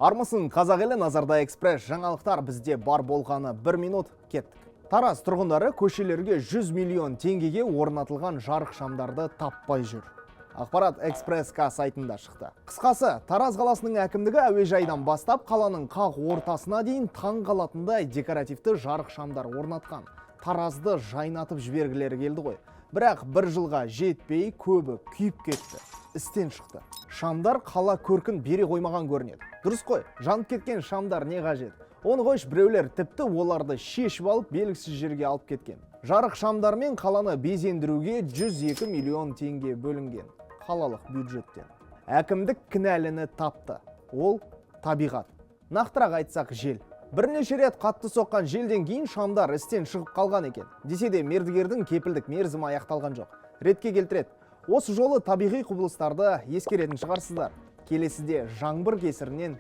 Армысың, қазақ елі! Назарда «Экспресс» жаңалықтар, бізде бар болғаны бір минут. Кеттік. Тараз тұрғындары көшелерге 100 миллион теңгеге орнатылған жарық шамдарды таппай жүр. Ақпарат Экспресс К сайтында шықты. Қысқасы, Тараз қаласының әкімдігі әуежайдан бастап қаланың қақ ортасына дейін таң қалатындай декоративті жарық шамдар орнатқан. Таразды жайнатып жібергілері келді ғой. Бірақ бір жылға жетпей көбі күйіп кетті, істен шықты. Шамдар қала көркін бере қоймаған көрінеді. Дұрыс қой, жанып кеткен шамдар не қажет? Оны қойшы, біреулер тіпті оларды шешіп алып, белгісіз жерге алып кеткен. Жарық шамдармен қаланы безендіруге 102 миллион теңге бөлінген қалалық бюджеттен. Әкімдік кінәліні тапты. Ол табиғат. Нақтырақ айтсақ, жел. Бірнеше рет қатты соққан желден кейін шамдар істен шығып қалған екен. Десе де, мердігердің кепілдік мерзімі аяқталған жоқ. Ретке келтіреді. Осы жолы табиғи құбылыстарды ескеретін шығарсыздар. Келесіде жаңбыр кесірінен